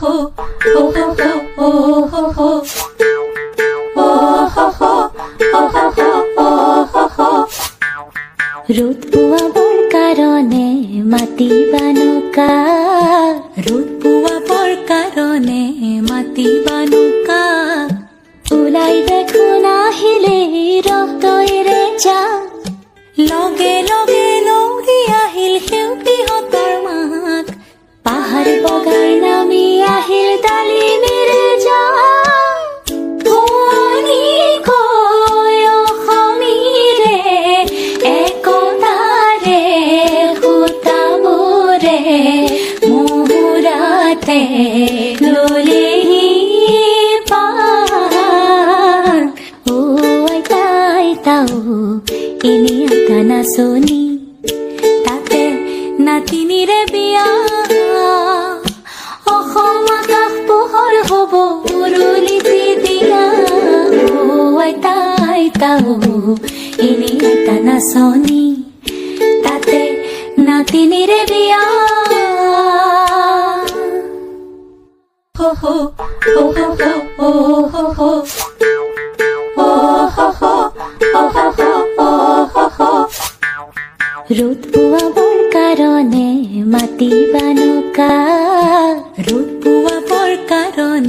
ho ho ho ho ho ho ho ho ho ho ho ho ho ho। ৰ'দ পুৱাবৰ কাৰণে মাতিবানো কাক? ৰ'দ পুৱাবৰ কাৰণে মাতিবানো কাক? ওলাই দেখোন আহিলে ৰহদৈৰে জাক। লগে লগে লৰি আহিল সেউতীহঁতৰ মাক। পাহাৰ বগাই নামি আহিল ডালিমীৰে জাক। ভুৱনী কৈ অসমীৰে একতাৰে সূতাবোৰে মহুৰাতে ললেহি পাক। অ আইতা আইতা অ, এনে আইতা নাচনী, তাতে নাতিনীৰে বিয়া। অসম আকাশ পোহৰ হ'ব উৰুলিটি দিনা। অ আইতা আইতা অ, এনে আইতা নাচনী, তাতে নাতিনীৰে বিয়া। ho ho ho ho ho ho ho ho ho ho ho ho ho ho ho। ৰ'দ পুৱাবৰ কাৰণে মাতিবানো কাক? ৰ'দ পুৱাবৰ কাৰণে